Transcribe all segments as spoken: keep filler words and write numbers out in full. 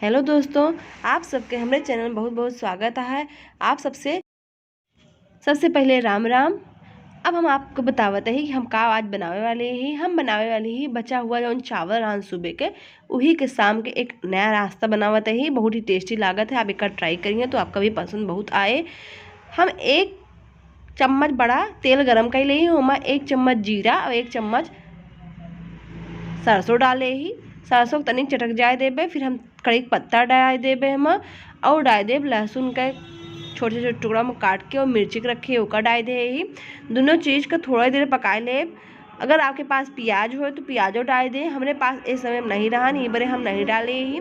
हेलो दोस्तों, आप सबके हमरे चैनल में बहुत बहुत स्वागत है। आप सबसे, सबसे पहले राम राम। अब हम आपको बतावत ही कि हम का आज बनावे वाले ही। हम बनावे वाले ही बचा हुआ जौन चावल रहन सुबह के, उही के शाम के एक नया नाश्ता बनावत ही। बहुत ही टेस्टी लागत है, आप एक ट्राई करिए तो आपका भी पसंद बहुत आए। हम एक चम्मच बड़ा तेल गरम कर ले ही, ओमा एक चम्मच जीरा और एक चम्मच सरसों डाले ही। सरसों के तनिक चटक जाए देबे, फिर हम कड़ी के पत्ता डाल देबे एमा, और डाल देब लहसुन के छोटे छोटे टुकड़ा में काट के, और मिर्ची के रखे ओका डाल दे ही। दोनों चीज के थोड़ा देर पकाए लेब। अगर आपके पास प्याज हो तो प्याजो डाल दे, हमरे पास इस समय नहीं रहा, ई बरे हम नहीं डाले ही।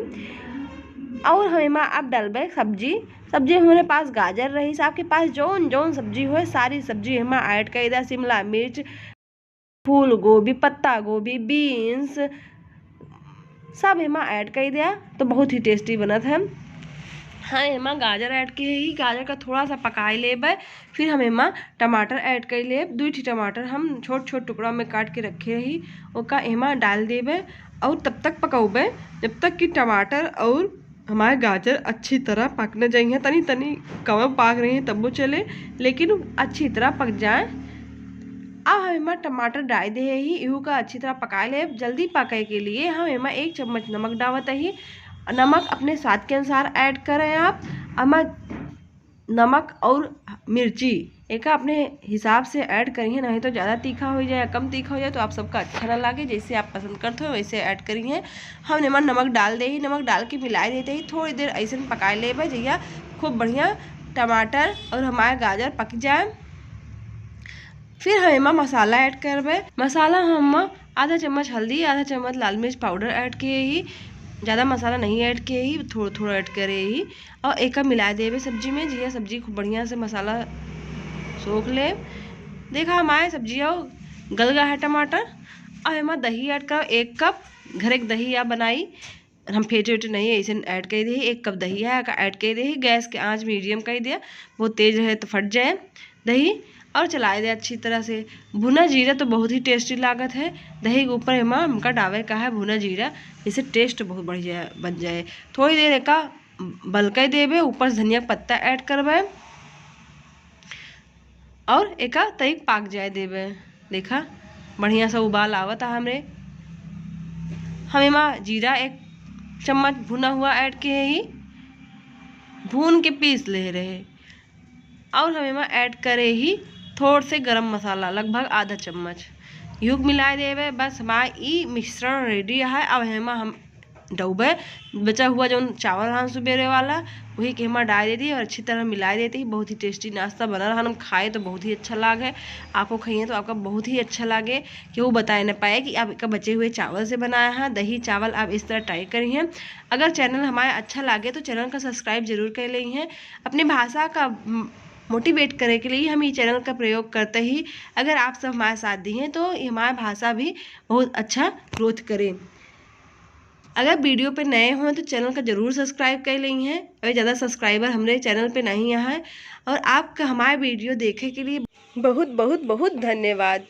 और हम एमा अब डालबे सब्जी। सब्जी में हमरे पास गाजर रही, आपके पास जौन जौन सब्जी हो, सारी सब्जी एमा ऐड कर दे। शिमला मिर्च, फूल गोभी, पत्ता गोभी, बीन्स, सब एमा ऐड कर दिया तो बहुत ही टेस्टी बनत है। हाँ, एमा गाजर ऐड किए ही, गाजर का थोड़ा सा पकाए लेबे, फिर हम एमा टमाटर ऐड कर लेब। दुई ठी टमाटर हम छोट छोट टुकड़ा में काट के रखे रही, ओका एमा डाल देबे और तब तक पकौबे जब तक कि टमाटर और हमारे गाजर अच्छी तरह पक न जाइए। तनी तनी कम पाक रही हैं तब्बो चले, लेकिन अच्छी तरह पक जाए। अब हम एमा टमाटर डाल दे ही, इहू का अच्छी तरह पका ले। जल्दी पकाए के लिए हम एमा एक चम्मच नमक डावत ही। नमक अपने स्वाद के अनुसार ऐड करें आप। एमा नमक और मिर्ची एका अपने हिसाब से ऐड करिए, नहीं तो ज़्यादा तीखा हो जाए, कम तीखा हो जाए तो आप सबका अच्छा ना लागे। जैसे आप पसंद करते हो वैसे ऐड करिए। हम एमा नमक डाल दे ही, नमक डाल के मिला देते ही थोड़ी देर ऐसे पका लेबे, जहिया खूब बढ़िया टमाटर और हमारे गाजर पक जाए। फिर हम एमा मसाला ऐड करबे। मसाला हम आधा चम्मच हल्दी, आधा चम्मच लाल मिर्च पाउडर ऐड किए ही, ज़्यादा मसाला नहीं ऐड किए ही, थोड़ा थोड़ा ऐड करे ही। और एका मिला देबे सब्जी में, जिया सब्जी खूब बढ़िया से मसाला सोख ले। देखा हमारे सब्जिया गल गया है टमाटर। अब एमा दही ऐड करो, एक कप घरे के दही या बनाई, हम फेंटे उटे नहीं, ऐसे ऐड कर दे। एक कप दही है, एका ऐड कर दे। गैस के आंच मीडियम कर दिया, बहुत तेज रहे तो फट जाए दही। और चलाए दे अच्छी तरह से। भुना जीरा तो बहुत ही टेस्टी लागत है। दही के ऊपर एमा हमका डावे का है भुना जीरा, जिससे टेस्ट बहुत बढ़िया बन जाए। थोड़ी देर एका बलकई देबे, ऊपर से धनिया के पत्ता ऐड करबे और एका तनिक पाक जाए देबे। देखा, बढ़िया सा उबाल आवत है हमरे। हम एमा जीरा एक चम्मच भुना हुआ ऐड किए ही, भून के पीस ले रहे। और हम एमा ऐड करे ही थोड़ से गरम मसाला, लगभग आधा चम्मच। यूक मिला देबे। बस हमार ई मिश्रण रेडी है। अब एमा हम डउबे बचा हुआ जौन चावल रहन सुबेरे वाला, वही के एमा डाल देती और अच्छी तरह मिला देती। बहुत ही टेस्टी नाश्ता बना रहन, हम खाए तो बहुत ही अच्छा लागे। आपको खाइए तो आपका बहुत ही अच्छा लागे। केहू बताए न पाए कि आप एका बचे हुए चावल से बनाया है। दही चावल आप इस तरह ट्राई करिए। अगर चैनल हमारे अच्छा लागे तो चैनल का सब्सक्राइब जरूर कर लेइहें। अपने भाषा का मोटिवेट करे के लिए हम ये चैनल का प्रयोग करते ही। अगर आप सब हमारे साथ दी हैं तो ये हमारा भाषा भी बहुत अच्छा ग्रोथ करे। अगर वीडियो पे नए हों तो चैनल का जरूर सब्सक्राइब कर लेइहें। अभी ज़्यादा सब्सक्राइबर हमरे चैनल पे नहीं आए हैं। और आपका हमारे वीडियो देखे के लिए बहुत बहुत बहुत धन्यवाद।